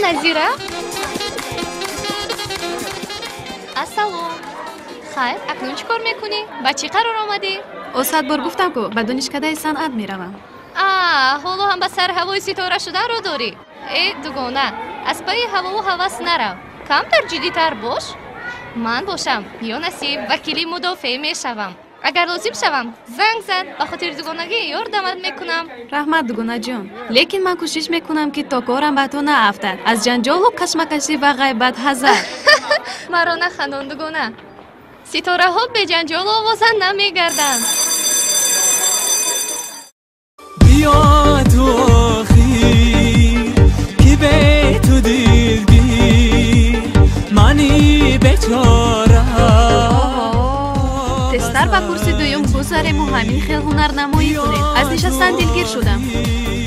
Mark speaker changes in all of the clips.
Speaker 1: Назира. Ассалом. Хайр, акнун чӣ кор мекунӣ? Ба чӣ қарор омадӣ?
Speaker 2: Осад бор гуфтам ку ба донишкадаи санъат меравам.
Speaker 1: А, ҳоло ҳам ба сар ҳавои ситора шуданро дорӣ? Э, дугона, аз пайи ҳавову ҳавас нарав. Камтар ҷиддитар бош. Ман бошам, ё насиб, вакили мудофеъ мешавам. Агар лозим шавам, занг зан, ба хотири дугонагӣ ёрдамат мекунам.
Speaker 2: Раҳмат, дугонаҷон. Лекин ман кӯшиш мекунам, ки то корам ба ту наафтад. Аз ҷанҷолу кашмакашӣ ва ғайбат ҳазар.
Speaker 1: Маро нахандон, дугона. Ситораҳо беҷанҷолу овоза намегарданд.
Speaker 3: Биё ту охир, ки бе ту дилгир, мани бечора.
Speaker 2: Тезтар ба курси дуюм гузарему ҳамин хел ҳунарнамоӣ кунем. Аз нишастан дилгир шудам.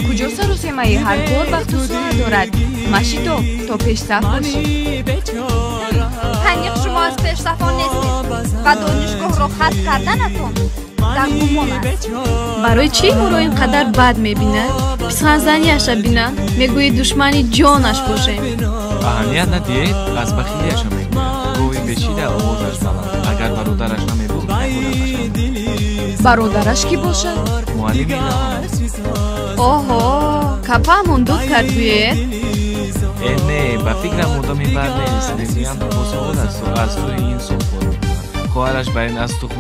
Speaker 4: Куҷо сарусемаи ҳар кор вақту соат дорад. Машитоб, то пешсаф бошӣ.
Speaker 5: Ҳаниқ шумо аз пешсафон нестед ва донишгоҳро хатм карданатон дар гумон аст.
Speaker 2: Барои чӣ ӯро ин қадар бад мебинад? Писханзанияша бинам, мегӯӣ душмани ҷонаш бошем.
Speaker 6: Аҳамият надиҳед, аз бахилияша мегӯяд. Гоҳи бечида овозаш баланд. Агар бародараш намебуд, мехӯрдаш.
Speaker 4: Бародараш кӣ бошад?
Speaker 6: Муаллими навам.
Speaker 2: Оҳо, капаамон дуд кард гӯед?
Speaker 6: Э, не, ба фикрам одами бад нест. Мегӯянд босавод асту аз тӯи ин сӯ кор мекунад. Хоҳараш бар ин аз тухм.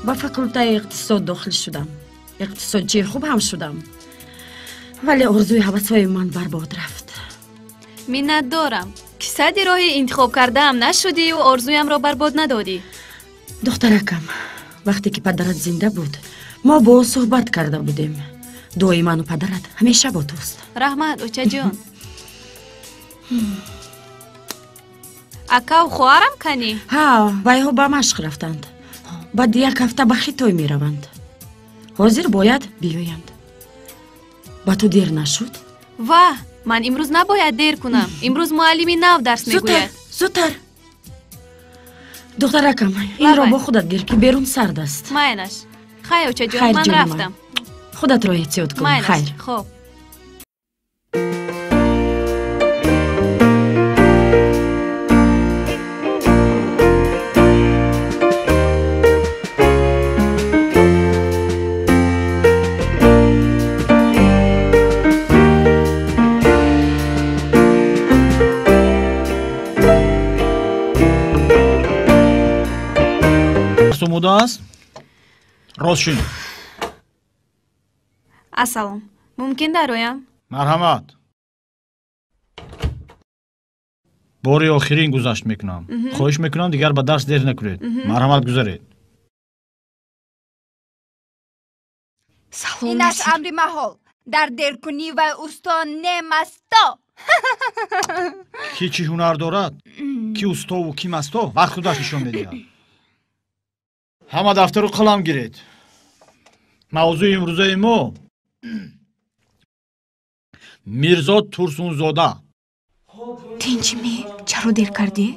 Speaker 7: Ба факултаи иқтисод дохил шудам. Иқтисодчии хуб ҳам шудам. Вале орзуи ҳавасҳои ман барбод рафт.
Speaker 2: Миннатдорам, ки сади роҳи интихоб кардаам нашудию орзуямро барбод надодӣ.
Speaker 7: Духтаракам, вақте ки падарат зинда буд, мо бо ӯ суҳбат карда будем. Дуои ману падарат ҳамеша бо туст.
Speaker 2: Раҳмат, очаҷон. Акаву хоҳарам канӣ?
Speaker 7: Ҳа, вайҳо ба машқ рафтанд. Баъд як ҳафта ба Хитой мераванд. Ҳозир бояд биёянд. Ба ту дер нашуд?
Speaker 2: Ва, ман имрӯз набояд дер кунам. Имрӯз муаллими нав дарс мегӯяд.
Speaker 7: Зудтар, зудтар. Духтаракам, инро бо худат гир, ки берун сард аст.
Speaker 2: Майлаш. Хайр, очаҷон, ман рафтам.
Speaker 7: Худатро эҳтиёт кун. Хайр.
Speaker 2: Хоб.
Speaker 8: Омода аст? Рост шин.
Speaker 2: Ассалом. Мумкин дароям?
Speaker 8: Марҳамат. Бори охирин гузашт мекунам. Хоҳиш мекунам дигар ба дарс дер накунед. Марҳамат, гузаред.
Speaker 4: Салом.
Speaker 5: Инаш амри маҳол. Дар деркунӣ вай усто немасто.
Speaker 8: Ки чӣ ҳунар дорад, ки устову ки масто, вақт худаш нишон медиҳад. Ҳама дафтару қалам гиред. Мавзӯи имрӯзаи мо Мирзо Турсунзода.
Speaker 4: Тинчими, чаро дер кардӣ?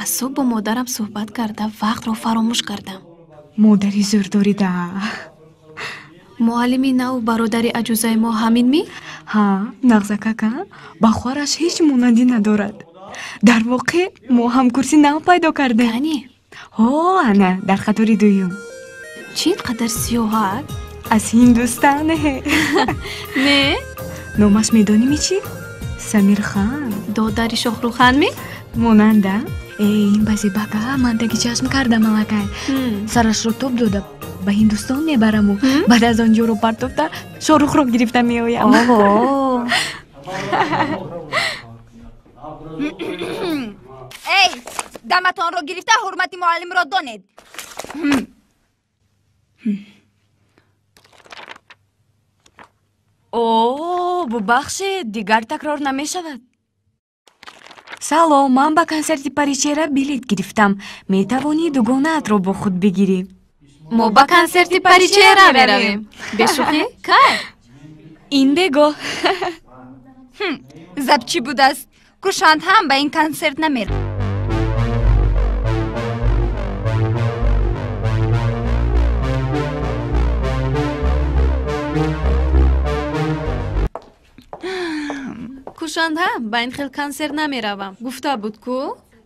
Speaker 2: Аз субҳ бо модарам суҳбат карда вақтро фаромӯш кардам.
Speaker 4: Модари зӯр дорида.
Speaker 2: Муаллими наву бародари аҷузаи мо ҳамин ми?
Speaker 4: Ҳа, нағзакака, ба хоҳараш ҳеҷ монандӣ надорад. Дар воқеъ мо ҳамкурси нав пайдо кардем.
Speaker 2: Кани?
Speaker 4: Ҳо, ана, дар қатори дуюм.
Speaker 2: Чӣ ин қадар сиёҳат?
Speaker 4: Аз Ҳиндустан.
Speaker 2: Не?
Speaker 4: Номаш медоними чӣ? Самирхан.
Speaker 2: Додари Шоҳрухан ми?
Speaker 4: Монанда. Э, ин ба зебака ман таги чашм кардам аллакай. Сарашро тоб дода ба Ҳиндустон мебараму баъд аз он ҷоро партофта Шоҳрухро гирифта меоям.
Speaker 2: Оҳо.
Speaker 5: Эй, даматонро гирифта ҳурмати муаллимро донед.
Speaker 4: О, бубахшед, дигар такрор намешавад. Салом, ман ба консерти Паричера билет гирифтам. Метавонӣ дугонаатро бо худ бигирӣ?
Speaker 2: Мо ба консерти Паричера меравем. Бешӯхӣ? Кай?
Speaker 4: Ин бегоҳ.
Speaker 5: Заб чӣ будааст? Кушанд ҳам ба ин консерт намерав.
Speaker 2: Кушанд ҳам ба ин хел консерт намеравам. Гуфта буд ку?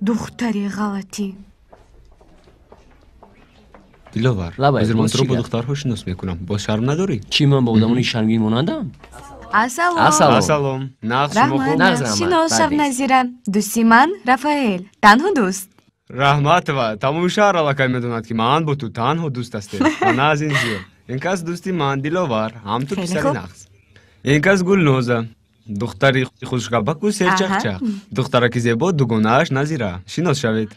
Speaker 4: Духтари ғалатӣ.
Speaker 9: Диловар, ҳозир ман туро бо духтарҳо шинос мекунам. Боз шарм надорӣ?
Speaker 10: Чӣ, ман бо одамони шармгин монандам?
Speaker 4: Ассалом.
Speaker 9: Ассалом. Нағз, шумо хуб?
Speaker 10: Нағз, раҳмат.
Speaker 4: Шинос шав, Назира. Дӯсти ман Рафаэл. Танҳо дӯст.
Speaker 9: Раҳматова, тамоми шаҳр аллакай медонад, ки ман бо ту танҳо дӯст ҳастем. Ва на аз ин зиёд. Ин кас дӯсти ман Диловар, ҳам ту писари нағз. Ин кас Гулноза, духтари хушгапаку серчақчақ. Духтараки зебо дугонааш Назира. Шинос шавед.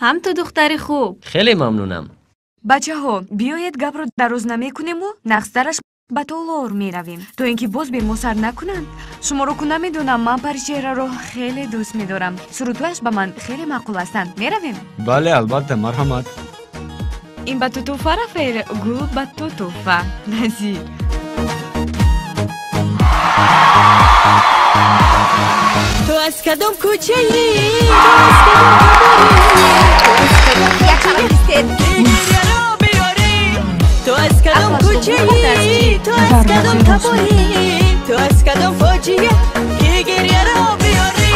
Speaker 2: Ҳам ту духтари хуб.
Speaker 10: Хеле мамнунам.
Speaker 4: Бачаҳо, биёед гапро дароз намекунему нағзтараш ба толор меравем, то ин ки боз бемосар накунанд. Шуморо ку намедонам, ман Паричеҳраро хеле дӯст медорам. Сурудҳояш ба ман хеле маъқул ҳастанд. Меравем?
Speaker 9: Бале, албатта, марҳамат.
Speaker 4: Ин ба ту тӯҳфа, Рафаэл, гул ба ту тӯҳфа, Назир.
Speaker 11: Ту аз кадом кӯчаӣ, ту аз кадом таборӣ, гиряро биёрӣ. Ту аз кадом кӯчаӣ, ту аз кадом таборӣ, ту аз кадом фоҷиа, ки гиряро биёрӣ.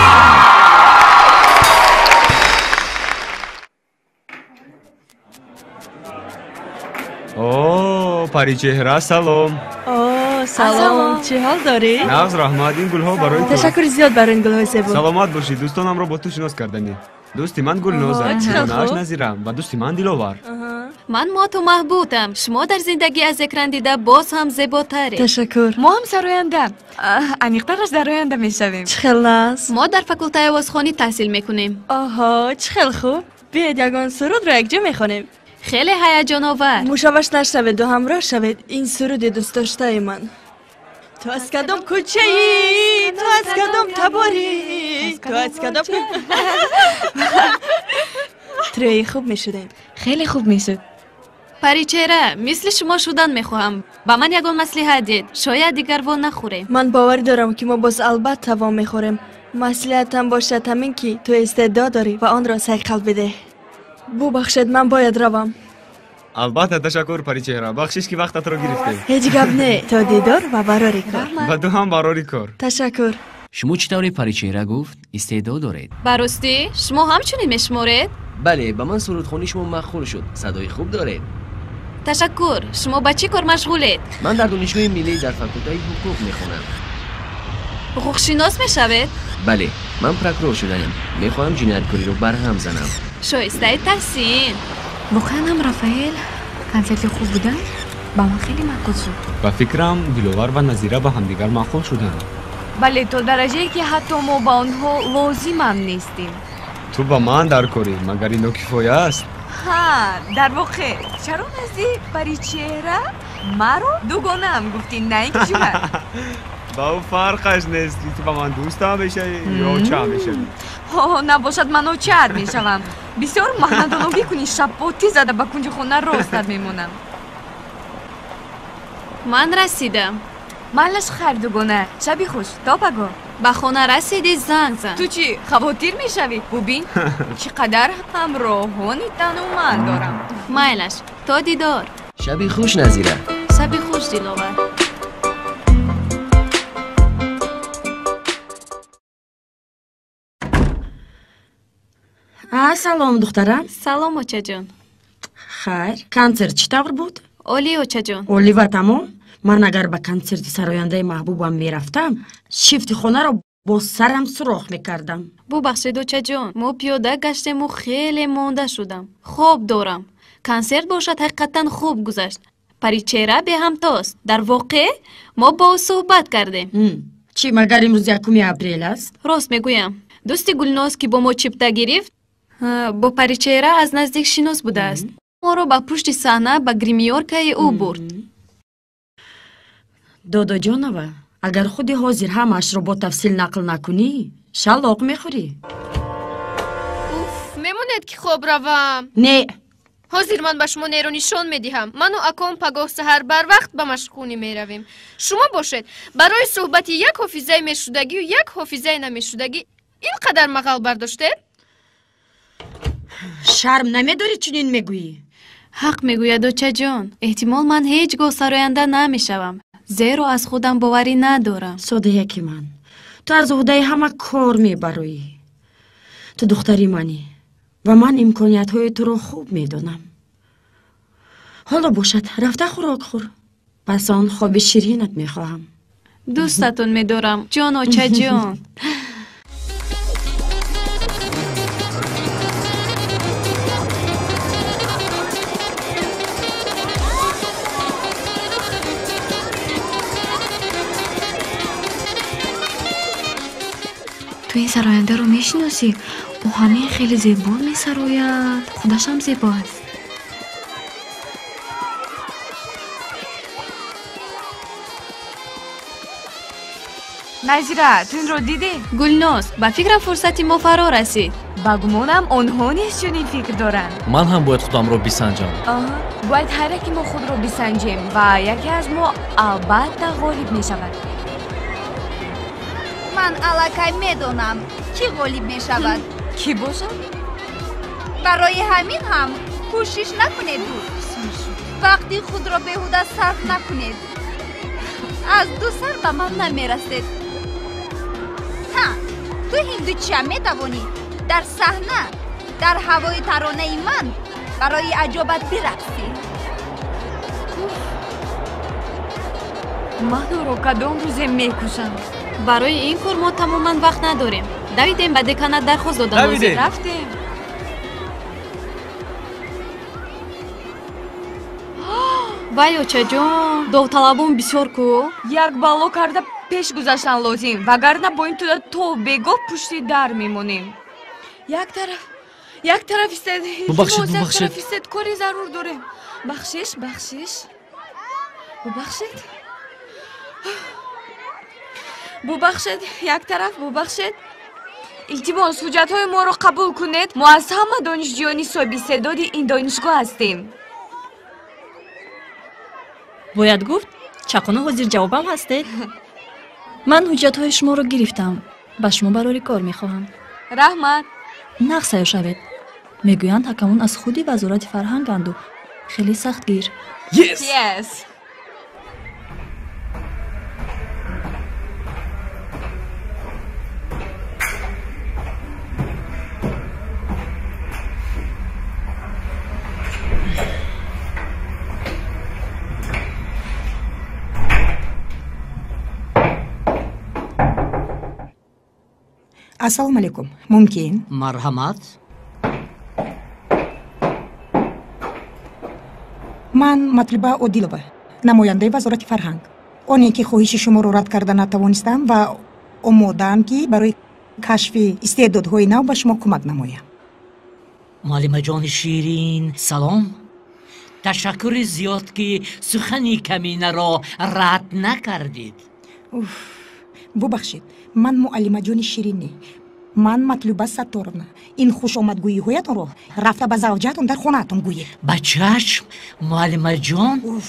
Speaker 9: О, Паричеҳра, салом.
Speaker 11: О, салом, чӣ ҳол дорӣ?
Speaker 9: Нағз, раҳмат, ин гулҳо барои ту.
Speaker 11: Ташаккури зиёд барои ин гулҳои зебо.
Speaker 9: Саломат бошӣ, дӯстонамро бо ту шинос карданӣ. Дӯсти ман Гулноза, дугонааш Назира ва дӯсти ман Диловар.
Speaker 2: Ман моту маҳбутам. Шумо дар зиндагӣ аз экран дида боз ҳам зеботаред.
Speaker 11: Ташаккур.
Speaker 4: Мо ҳам сароянда, аниқтараш дар оянда мешавем.
Speaker 11: Чӣ хел нағз.
Speaker 2: Мо дар факултаи овозхонӣ таҳсил мекунем.
Speaker 11: Оҳо, чӣ хел хуб. Биёед ягон сурудро якҷо мехонем.
Speaker 2: Хеле ҳаяҷоновар.
Speaker 11: Мушавваш нашаведу ҳамроҳ шавед. Ин суруди дӯстдоштаи ман. Ту аз кадом кӯчаӣ, ту аз кадом таборӣ, ту аз кадом. Триои хуб мешудем.
Speaker 4: Хеле хуб мешуд.
Speaker 2: Паричеҳра, мисли шумо шудан мехоҳам. Ба ман ягон маслиҳат дед, шояд дигар во нахӯрем.
Speaker 11: Ман боварӣ дорам, ки мо боз албатта во мехӯрем. Маслиҳатам бошад ҳамин, ки ту истеъдод дорӣ ва онро сайқал бидеҳ. Бубахшед, ман бояд равам.
Speaker 9: Албатта, ташаккур, Паричеҳра. Бахшиш, ки вақтатро гирифтем.
Speaker 11: Ҳеҷ гап не. То дидор ва барори кор.
Speaker 9: Ба ту ҳам барори кор.
Speaker 11: Ташаккур.
Speaker 10: Шумо чӣ тавре Паричеҳра гуфт, истеъдод доред?
Speaker 2: Ба ростӣ, шумо ҳамчунин мешуморед?
Speaker 10: Бале, ба ман сурудхонии шумо маъқул шуд. Садои хуб доред.
Speaker 2: Ташаккур. Шумо ба чӣ кор машғулед?
Speaker 10: Ман дар Донишгоҳи миллӣ дар факултаи ҳуқуқ мехонам.
Speaker 2: Ҳуқуқшинос мешавед?
Speaker 10: Бале, ман прокурор шуданем. Мехоҳам ҷинояткориро барҳам занам.
Speaker 2: Шоистаи таҳсин.
Speaker 4: Воқеан ҳам, Рафаэл, консерти хуб будан ба ман хеле маъқул шуд.
Speaker 9: Ба фикрам, Диловар ва Назира ба ҳамдигар маъқул шуданд.
Speaker 4: Бале, то дараҷае ки ҳатто мо ба онҳо лозимам нестем.
Speaker 9: Ту ба ман даркорӣ, магар ин нокифоя аст?
Speaker 4: Ҳа, дар воқеъ, чаро назди паричеҳра маро дугонаам гуфтӣ, на ин ки ҷӯрат?
Speaker 9: Ба ӯ фарқаш нест, ки ту ба ман дӯстам мешавӣ ё очаам мешавӣ.
Speaker 4: Ҳо, набошад, ман очаат мешавам. Бисёр маҳнадоногӣ кунӣ, шаппотӣ зада ба кунҷи хона ростат мемонам.
Speaker 2: Ман расидам.
Speaker 4: Майлаш хайр, дугона, шаби хуш, то пагоҳ.
Speaker 2: Ба хона расидӣ, занг зан.
Speaker 4: Ту чӣ, хавотир мешавӣ? Бубин, чӣ қадар ҳамроҳони тануманд дорам.
Speaker 2: Майлаш, то дидор.
Speaker 10: Шаби хуш, Назира.
Speaker 2: Шаби хуш, Диловар.
Speaker 7: Салом, духтарам.
Speaker 2: Салом, очаҷон.
Speaker 7: Хайр, консерт чӣ тавр буд?
Speaker 2: Олӣ, очаҷон.
Speaker 7: Олӣ ва тамом? Ман агар ба консерти сарояндаи маҳбубам мерафтам, шифти хонаро бо сарам сурох мекардам.
Speaker 2: Бубахшед, очаҷон, мо пиёда гаштему хеле монда шудам. Хоб дорам. Консерт бошад ҳақиқатан хуб гузашт. Паричеҳра беҳамтост. Дар воқеъ мо бо ӯ суҳбат кардем.
Speaker 7: Чӣ, магар имрӯз 1 апрел аст?
Speaker 2: Рост мегӯям. Дӯсти Гулноз, ки бо мо чипта гирифт, бо Паричеҳра аз наздик шинос будааст. Моро ба пушти саҳна ба гримёркаи ӯ бурд.
Speaker 7: Додоҷонова, агар худи ҳозир ҳамаашро бо тафсил нақл накунӣ, шалоқ мехӯрӣ.
Speaker 12: Уф, мемонед ки хоб равам?
Speaker 7: Не.
Speaker 12: Ҳозир ман ба шумо неро нишон медиҳам. Ману аком пагоҳ саҳар барвақт ба машқхунӣ меравем. Шумо бошед, барои суҳбати як ҳофизаи мешудагию як ҳофизаи намешудагӣ ин қадар мағал бардоштед?
Speaker 7: Шарм намедорӣ чунин мегӯӣ?
Speaker 2: Ҳақ мегӯяд, очаҷон. Эҳтимол ман ҳеҷ гоҳ сароянда намешавам, зеро аз худам боварӣ надорам.
Speaker 7: Содаяки ман, ту аз уҳдаи ҳама кор мебароӣ. Ту духтари манӣ ва ман имкониятҳои туро хуб медонам. Ҳоло бошад, рафта хӯрок хӯр. Пас он хоби ширинат мехоҳам.
Speaker 2: Дӯстатон медорам, ҷон очаҷон.
Speaker 4: Ту ин сарояндаро мешиносӣ? Ӯ ҳамин хеле зебо месарояд, худашам зебо аст. Назира, ту инро дидӣ?
Speaker 2: Гулноз, ба фикрам фурсати мо фаро расид.
Speaker 4: Ба гумонам, онҳо низ чунин фикр доранд.
Speaker 6: Ман ҳам бояд худамро бисанҷам.
Speaker 4: Бояд ҳар яке мо худро бисанҷем ва яке аз мо албатта ғолиб мешавад.
Speaker 5: Ман аллакай медонам, кӣ ғолиб мешавад.
Speaker 4: Кӣ бошад?
Speaker 5: Барои ҳамин ҳам кӯшиш накунед. Вақти худро беҳуда сарф накунед. Аз ду сар ба ман намерасед. Ҳа, ту ҳиндучия метавонӣ дар саҳна, дар ҳавои таронаи ман барои аҷобат бирақсӣ.
Speaker 4: Ман ӯро кадом рӯзе мекушам?
Speaker 2: Барои ин кор мо тамоман вақт надорем. Давидем ба деканат дархост додан лозим.
Speaker 4: Рафтем.
Speaker 2: Вай, очаҷон, довталабон бисёр ку.
Speaker 4: Як бало карда пеш гузаштан лозим, вагарна бо ин тӯда то бегоҳ пушти дар мемонем. Як тараф, як тараф истед.
Speaker 6: Бубахшед,
Speaker 4: Илтимос, як
Speaker 6: бубахшед.
Speaker 4: тараф истед, кори зарур дорем. Бахшиш, бахшиш. Бубахшед. Бубахшед, як тараф, бубахшед. Илтимос, ҳуҷҷатҳои моро қабул кунед. Мо аз ҳама донишҷӯёни соҳибистеъдоди ин донишгоҳ ҳастем.
Speaker 13: Бояд гуфт, чақону ҳозир ҷавобам ҳастед. Ман ҳуҷҷатҳои шуморо гирифтам. Ба шумо барори кор мехоҳам.
Speaker 4: Раҳмат.
Speaker 13: Нағз саё шавед. Мегӯянд, ҳакамон аз худи вазорати фарҳанганду хеле сахтгир.
Speaker 6: Yes!
Speaker 4: Yes.
Speaker 14: Ассалому алайкум. Мумкин?
Speaker 15: Марҳамат.
Speaker 14: Ман Матлуба Одилова, намояндаи Вазорати фарҳанг. Оне ки хоҳиши шуморо рад карда натавонистам ва Омодаам, ки барои кашфи истеъдодҳои нав ба шумо кӯмак намоям.
Speaker 15: Муаллимаҷони ширин, салом. Ташаккури зиёд, ки сухани каминаро рад накардид.
Speaker 14: Уф, бубахшед, ман муаллимаҷони ширин не, ман Матлуба Сатторовна. Ин хушомадгӯиҳоятонро рафта ба завҷаатон дар хонаатон гӯед.
Speaker 15: Ба чашм, муаллимаҷон.
Speaker 14: Уф,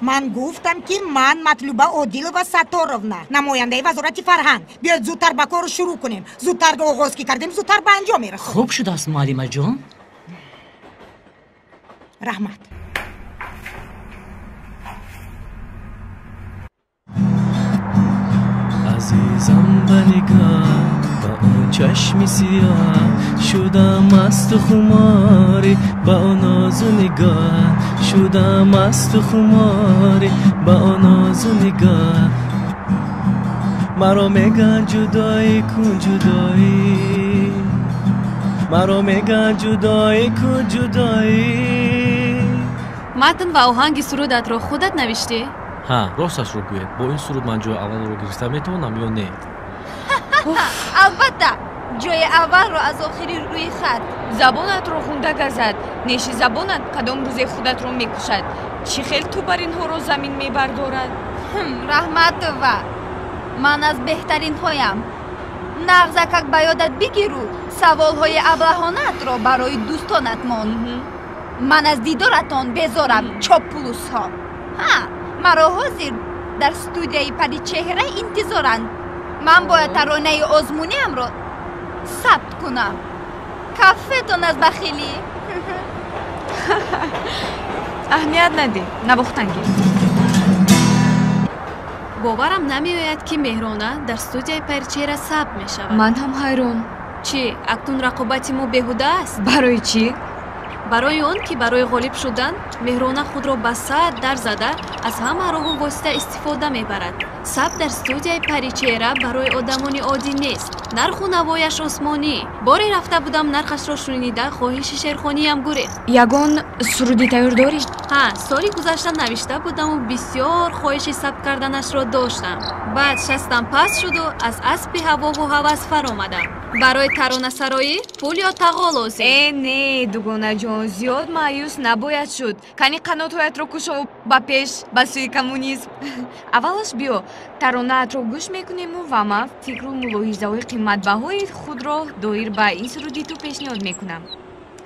Speaker 14: ман гуфтам, ки ман Матлуба Одилова Сатторовна, намояндаи Вазорати фарҳанг. Биёед, зудтар ба корро шурӯъ кунем. Зудтар оғоз ки кардем, зудтар ба анҷом мерасонем.
Speaker 15: Хуб шудааст, муаллимаҷон.
Speaker 14: Раҳмат.
Speaker 3: Азизам, ба нигоҳ, ба он чашми сиёҳ шудам масту хуморӣ, ба он нозу нигоҳ шудам масту хуморӣ, ба он нозу нигоҳ. Маро меган ҷудоӣ кун, ҷудоӣ, маро меган ҷудоӣ кун, ҷудоӣ.
Speaker 2: Матн ва оҳанги сурудатро худат навиштӣ?
Speaker 16: Ҳа, росташро гӯед, бо ин суруд ман ҷои аввалро гирифта метавонам ё не?
Speaker 5: Албатта, ҷои аввалро аз охири рӯи хат.
Speaker 4: Забонатро хунда газад. Неши забонат кадом рӯзе худатро мекушад. Чӣ хел ту бар инҳоро замин мебардорад?
Speaker 5: Раҳматова, ман аз беҳтаринҳоям. Нағзакак ба ёдат бигиру саволҳои аблаҳонаатро барои дӯстонат мон. Ман аз дидоратон безорам, чопплусҳо. Ҳа, маро ҳозир дар студияи Паричеҳра интизоранд. Ман бояд таронаи озмуниамро сабт кунам. Кафетон аз бахилӣ.
Speaker 4: Аҳамият надеҳ, навохтан гир.
Speaker 2: Боварам намеояд, ки Меҳрона дар студияи Паричеҳра сабт мешавад.
Speaker 4: Ман ҳам ҳайрон.
Speaker 2: Чӣ, акнун рақобати мо беҳуда аст?
Speaker 4: Барои чӣ?
Speaker 2: Барои он ки барои ғолиб шудан Меҳрона худро ба сад дар зада аз ҳама роҳу восита истифода мебарад. Сабт дар студияи Паричеҳра барои одамони оддӣ нест. Нарху навояш осмонӣ. Боре рафта будам, нархашро шунида хоҳиши шеърхониям гурехт.
Speaker 4: Ягон суруди тайёр дорӣ?
Speaker 2: Ҳа, соли гузашта навишта будаму бисёр хоҳиши сабт карданашро доштам. Баъд шастам паст шуду аз аспи ҳавову ҳавас фаромадам. Барои таронасароӣ пул ё тағо лозим.
Speaker 4: Э, не, дугонаҷон, зиёд маъюс набояд шуд. Кани қанотҳоятро кушову ба пеш, ба сӯи коммунизм. Аввалаш биё, таронаатро гӯш мекунему ва ман фикру мулоҳизаҳои қиматбаҳои худро доир ба ин суруди ту пешниҳод мекунам.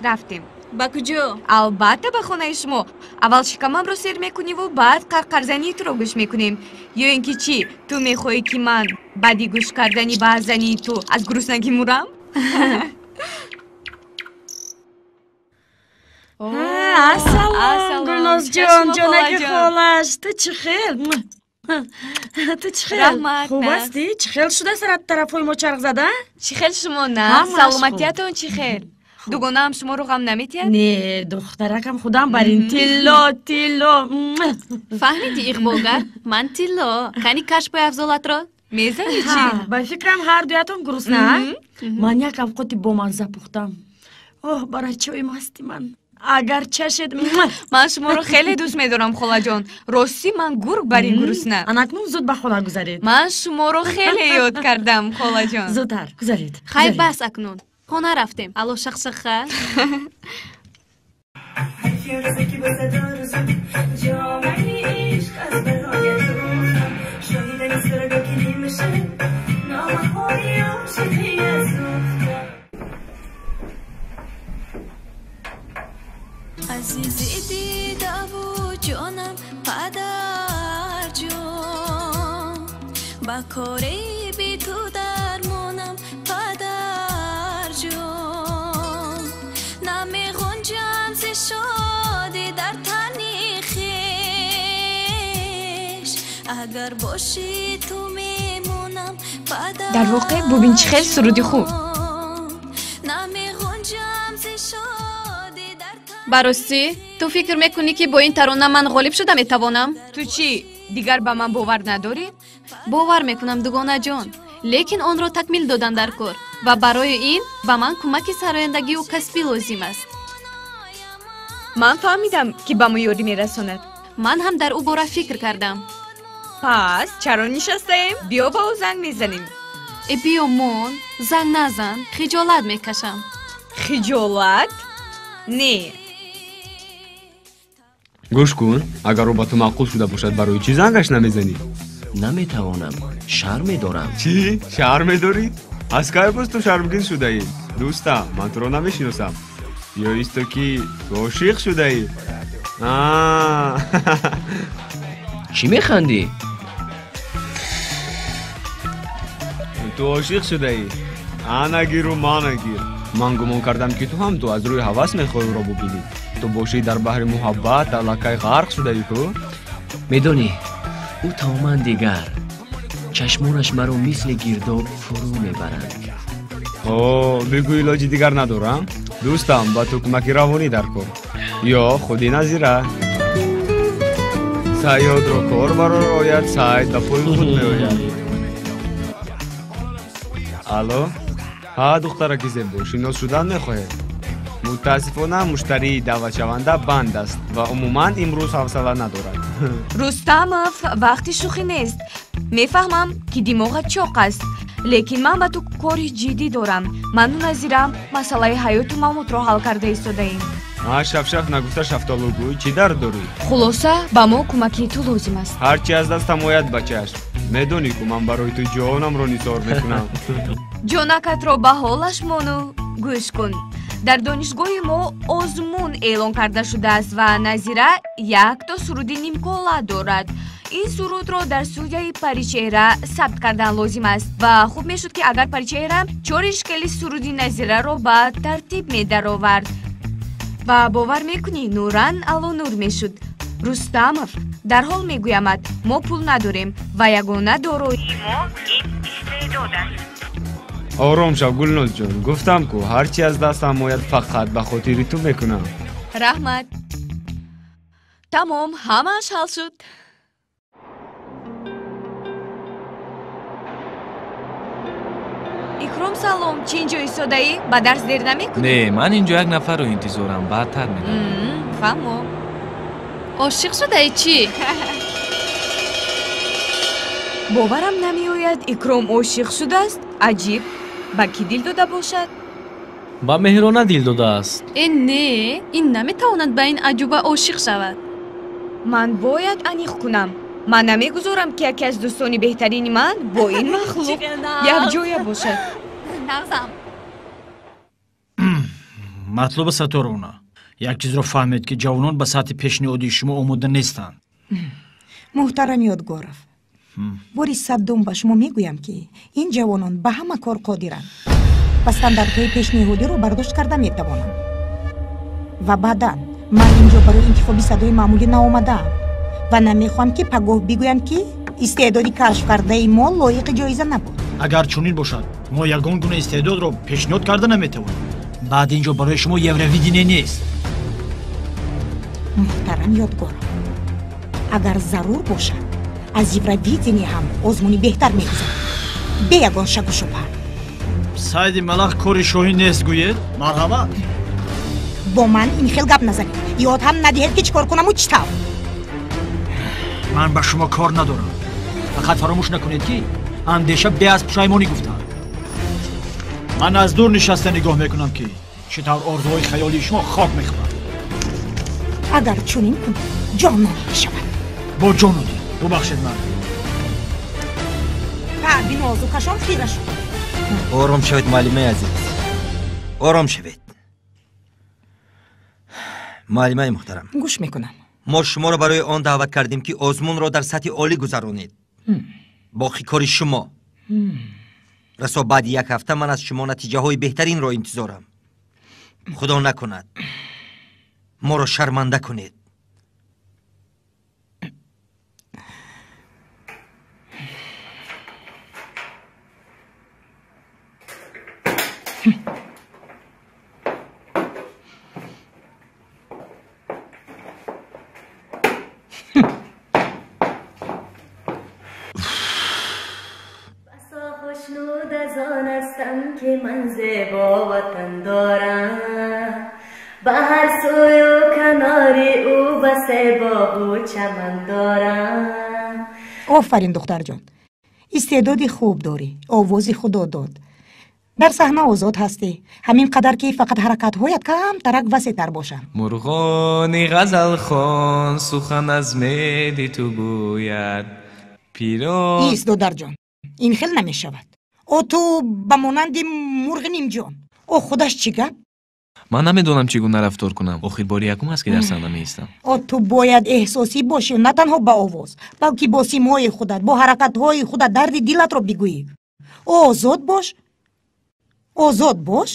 Speaker 4: Рафтем.
Speaker 2: Ба куҷо?
Speaker 4: Албатта, ба хонаи шумо. Аввал шикамамро сер мекуниву баъд қарқарзании туро гӯш мекунем. Ё ин ки чӣ, ту мехоҳӣ, ки ман баъди гӯш кардани баъзании ту аз гуруснагӣ мурам?
Speaker 7: Ассалом, Гулнозҷон, ҷонаки холаш, ту чӣ хел? Ту чӣ хел?
Speaker 4: Раҳмат.
Speaker 7: Хуб ҳастӣ? Чӣ хел шуда сарат тарафҳои мо чарх зада?
Speaker 4: Чӣ хел шумо, на? Саломатиятон чӣ хел? Дугонаам шуморо ғам наметиҳад?
Speaker 7: Не, духтаракам, худам бар ин тилло, тилло.
Speaker 2: Фаҳмидӣ, иғвогар, ман тилло. Кани кашпои афзолатро?
Speaker 4: Мезанӣ чӣ?
Speaker 7: Ба фикрам, ҳар дуятон гурусна. Ман як авқоти бомазза пухтам. Оҳ, барачои масти ман. Агар чашед.
Speaker 4: Ман шуморо хеле дӯст медорам, холаҷон. Ростӣ, ман гург бар ин гурусна.
Speaker 7: Анакнун зуд ба хона гузаред.
Speaker 4: Ман шуморо хеле ёд кардам, холаҷон.
Speaker 7: Зудтар гузаред.
Speaker 2: Хай, бас, акнун хона рафтем. Алло, шахшаха.
Speaker 11: Азизи дидаву ҷонам, падарҷон, ба кори би ту дармонам, падарҷон. Намеғунҷам зи шодӣ дар тани хеш, агар бошӣ ту мемонам, падар.
Speaker 4: Дар воқеъ, бубин, чӣ хел суруди хуб.
Speaker 11: Намеғунҷам зи шодӣ дар
Speaker 2: Ба ростӣ, ту фикр мекунӣ, ки бо ин тарона ман ғолиб шуда метавонам?
Speaker 4: Ту чӣ, дигар ба ман бовар надорӣ?
Speaker 2: Бовар мекунам, дугонаҷон, лекин онро такмил додан дар кор ва барои ин ба ман кӯмаки сарояндагию касбӣ лозим аст.
Speaker 4: Ман фаҳмидам, ки ба мо ёрӣ мерасонад.
Speaker 2: Ман ҳам дар ӯ бора фикр кардам.
Speaker 4: Пас чаро нишастаем? Биё, ба ӯ занг мезанем.
Speaker 2: Э биё мон, занг назан, хиҷолат мекашам.
Speaker 4: Хиҷолат? Не.
Speaker 9: Гӯш кун, агар ӯ ба ту маъқул шуда бошад, барои чӣ зангаш намезанӣ?
Speaker 10: Наметавонам, шарм медорам.
Speaker 9: Чӣ? Шарм медорӣ? Аз кай боз ту шармгин шудаӣ? Дӯстам, ман туро намешиносам. Ё исто ки ту ошиқ шудаӣ?
Speaker 10: Чӣ механдӣ?
Speaker 9: Ту ошиқ шудаӣ? Ана гиру мана гир. Ман гумон кардам, ки ту ҳам ту аз рӯи ҳавас мехоҳӣ ӯро бубинӣ. Ту бошӣ дар баҳри муҳаббат аллакай ғарқ шудаӣ ку?
Speaker 10: Медонӣ, ӯ тамоман дигар. Чашмонаш маро мисли гирдоб фурӯ мебаранд.
Speaker 9: О, бигӯ илоҷи дигар надорам. Дӯстам, ба ту кӯмаки равонӣ дар кор. Ё худи Назира. Сайёдро кор барор ояд, сайд ба пои худ меояд. Алло? Ҳа, духтараки зебо, шинос шудан мехоҳед? Мутаассифона, муштарии даъватшаванда банд аст ва умуман имрӯз ҳавсала надорад.
Speaker 4: Рустамов, вақти шӯхӣ нест. Мефаҳмам, ки димоғат чоқ аст, лекин ман ба ту кори ҷиддӣ дорам. Ману Назира масъалаи ҳаёту мамотро ҳал карда истодаем.
Speaker 9: Ҳа, шафшаф нагуфта шафтолу гӯй, чӣ дард дорӣ?
Speaker 4: Хулоса, ба мо кӯмаки ту лозим аст.
Speaker 9: Ҳар чи аз дастам ояд, бачааш. Медонӣ ку ман барои ту ҷонамро нисор мекунам.
Speaker 4: Ҷонакатро ба ҳолаш мону гӯш кун. Дар донишгоҳи мо озмун эълон карда шудааст ва Назира якто суруди нимкола дорад. Ин сурудро дар студияи Паричеҳра сабт кардан лозим аст ва хуб мешуд, ки агар Паричеҳра чори шкели суруди Назираро ба тартиб медаровард. Ва бовар мекунӣ, нуран аллонур мешуд. Рустамов, дарҳол мегӯямад, мо пул надорем ва ягона дороии мо ин истеъдод аст.
Speaker 9: Ором шав, Гулнозҷон. Гуфтам ку, ҳар чи аз дастам ояд, фақат ба хотири ту мекунам.
Speaker 4: Раҳмат. Тамом, ҳамааш ҳал шуд. Икром, салом. Чӣ инҷо истодаӣ? Ба дарс дер намекунӣ?
Speaker 6: Не, ман инҷо як нафарро интизорам, баъдтар медонам.
Speaker 4: Фаҳмо.
Speaker 2: Ошиқ шудаӣ чӣ?
Speaker 4: Боварам намеояд, Икром ошиқ шудааст. Аҷиб, ба кӣ дил дода бошад?
Speaker 16: Ба Меҳрона дил додааст.
Speaker 2: Э не, ин наметавонад ба ин аҷуба ошиқ шавад.
Speaker 4: Ман бояд аниқ кунам. Ман намегузорам, ки яке аз дӯстони беҳтарини ман бо ин махлуқ якҷоя бошад.
Speaker 5: Нағзам.
Speaker 8: Матлуба Сатторовна, як чизро фаҳмед, ки ҷавонон ба сатҳи пешниҳодии шумо омода нестанд.
Speaker 14: Муҳтарам Ёдгоров, бори саддум ба шумо мегӯям, ки ин ҷавонон ба ҳама кор қодиранд ва стандартҳои пешниҳодиро бардошт карда метавонанд. Ва баъдан ман инҷо барои интихоби садои маъмулӣ наомадаам ва намехоҳам, ки пагоҳ бигӯянд, ки истеъдоди кашф кардаи мо лоиқи ҷоиза набуд.
Speaker 8: Агар чунин бошад, мо ягон гуна истеъдодро пешниҳод карда наметавонем. Баъд инҷо барои шумо Евровидение нест.
Speaker 14: Муҳтарам Ёдгоров, агар зарур бошад, аз Евровидение ҳам озмуни беҳтар мегузарад, бе ягон шаку шубҳа.
Speaker 8: Сайди малах кори шоҳӣ нест, гӯед? Марҳамат.
Speaker 14: Бо ман ин хел гап назанед. Ёд ҳам надиҳед, ки чӣ кор кунаму чӣ тавр.
Speaker 8: Ман ба шумо кор надорам. Фақат фаромӯш накунед, ки андеша бе аз пушаймонӣ гуфтанд. Ман аз дур нишаста нигоҳ мекунам, ки чӣ тавр орзуҳои хаёлии шумо хок мехӯрад.
Speaker 14: Агар чунин кунед, ҷонон мешавад.
Speaker 8: Бо ҷону дил. Бубахшед ман.
Speaker 14: Таъби нозукашон хира шуд.
Speaker 17: Ором шавед, муаллимаи азиз. Ором шавед. Муаллимаи муҳтарам.
Speaker 14: Гӯш мекунам.
Speaker 17: Мо шуморо барои он даъват кардем, ки озмунро дар сатҳи олӣ гузаронед. Боқӣ кори шумо. Расо баъди як ҳафта ман аз шумо натиҷаҳои беҳтаринро интизорам. Худо накунад моро шарманда кунед.
Speaker 11: ки ман зебо ватан дорам, ба ҳар сӯю канори ӯ басе боғу чаман дорам.
Speaker 14: Офарин, духтарҷон, Истеъдоди хуб дорӣ, овози худо дод. Дар саҳна озод ҳастӣ. Ҳамин қадар ки фақат ҳаракатҳоят камтарак васеътар бошанд.
Speaker 6: Мурғони ғазалхон сухан аз меди ту гӯяд. Пирон
Speaker 14: Ист, додарҷон, ин хел намешавад. О ту ба монанди мурғи нимҷон. О худаш чӣ гап?
Speaker 6: Ман намедонам чӣ гуна рафтор кунам. Охир бори якум аст, ки дар саҳна меистам.
Speaker 14: О ту бояд эҳсосӣ бошӣ, на танҳо ба овоз, балки бо симои худат, бо ҳаракатҳои худат дарди дилатро бигӯӣ. Озод бош, озод бош,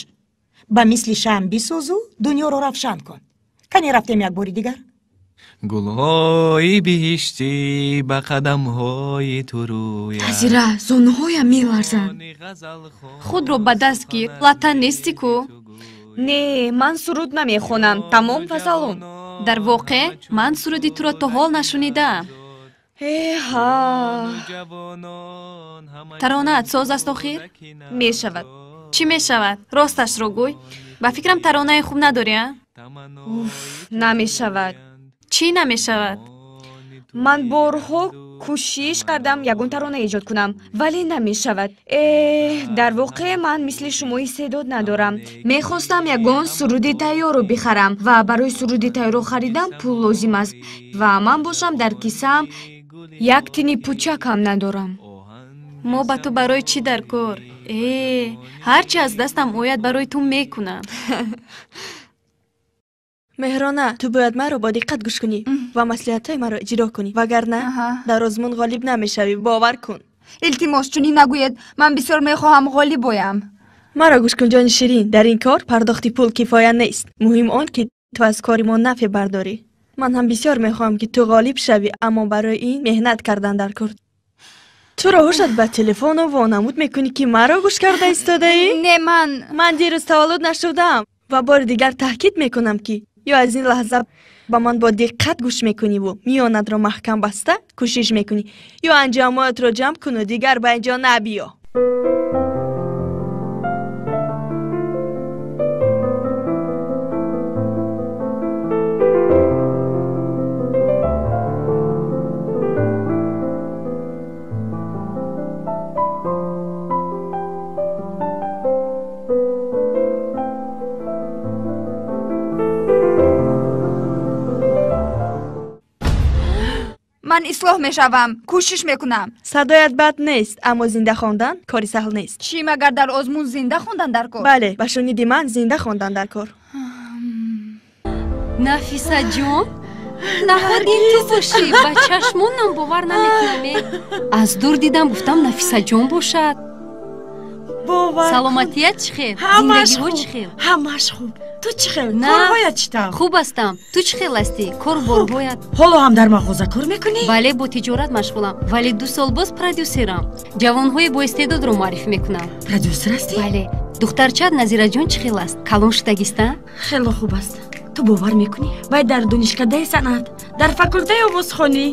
Speaker 14: ба мисли шамъ бисӯзу дунёро равшан кун. Кане рафтем як бори дигар.
Speaker 6: Гулҳои биҳиштӣ ба қадамҳои ту рӯяд.
Speaker 4: Назира, зонуҳоям меларзанд.
Speaker 2: Худро ба даст гир, латан нестӣ ку?
Speaker 4: Не, ман суруд намехонам. Тамом ва салом.
Speaker 2: Дар воқеъ ман суруди туро то ҳол нашунидаам.
Speaker 4: Эҳа.
Speaker 2: Таронаат соз аст охир?
Speaker 4: Мешавад.
Speaker 2: Чӣ мешавад? Росташро гӯй. Ба фикрам таронаи хуб надорӣ, а?
Speaker 4: Уф, намешавад.
Speaker 2: Чӣ намешавад?
Speaker 4: Ман борҳо кӯшиш кардам ягон тарона эҷод кунам, вале намешавад. Дар воқеъ ман мисли шумо истеъдод надорам. Мехостам ягон суруди тайёрро бихарам ва барои суруди тайёрро харидан пул лозим аст ва ман бошам дар кисаам як тини пучак ҳам надорам.
Speaker 2: Мо ба ту барои чӣ дар кор? Ҳар чи аз дастам ояд барои ту мекунам.
Speaker 18: Меҳрона, ту бояд маро бо диққат гӯш кунӣ ва маслиҳатҳои маро иҷро кунӣ, вагарна дар озмун ғолиб намешавӣ, бовар кун.
Speaker 5: Илтимос, чунин нагӯед. Ман бисёр мехоҳам ғолиб оям.
Speaker 18: Маро гӯш кун, ҷони ширин, дар ин кор пардохти пул кифоя нест. Муҳим он ки ту аз кори мо нафъе бардорӣ. Ман ҳам бисёр мехоҳам ки ту ғолиб шавӣ, аммо барои ин меҳнат кардан дар кор. Туро ҳушат ба телефону вонамуд мекунӣ, ки маро гӯш карда истодаӣ?
Speaker 5: Не, ман
Speaker 18: Ман дирӯз таваллуд нашудаам ва бори дигар таъкид мекунам, ки ё аз ин лаҳза ба ман бо диққат гӯш мекуниву миёнатро маҳкам баста кӯшиш мекунӣ, ё анҷомоятро ҷамъ куну дигар ба инҷо набиё.
Speaker 5: Ман ислоҳ мешавам, кӯшиш мекунам.
Speaker 18: Садоят бад нест, аммо зинда хондан кори саҳл нест.
Speaker 5: Чӣ магар дар озмун зинда хондан дар кор?
Speaker 18: Бале, ба шуниди ман зинда хондан дар кор.
Speaker 1: Нафисаҷон, наход ин ту бошӣ, ба чашмонам бовар намекунам. Аз дур дидам, гуфтам Нафисаҷон бошад. Саломатият чӣ хел? Зиндагиҳо чӣ хел?
Speaker 7: Ҳамаш хуб. Ту чӣ хел? Корҳоят чӣ тавр?
Speaker 1: Хуб ҳастам. Ту чӣ хел ҳастӣ? Корборҳоят?
Speaker 7: Ҳоло ҳам дар мағоза кор мекунӣ?
Speaker 1: Бале, бо тиҷорат машғулам, вале 2 сол боз продюсерам. Ҷавонҳои боистеъдодро муаррифӣ мекунам.
Speaker 7: Продюсер ҳастӣ?
Speaker 1: Бале. Духтарчаат Назираҷон чӣ хел аст? Калон шудагиста?
Speaker 7: Хело хуб аст. Ту бовар мекунӣ? Вай дар донишкадаи санъат, дар факултаи овозхонӣ.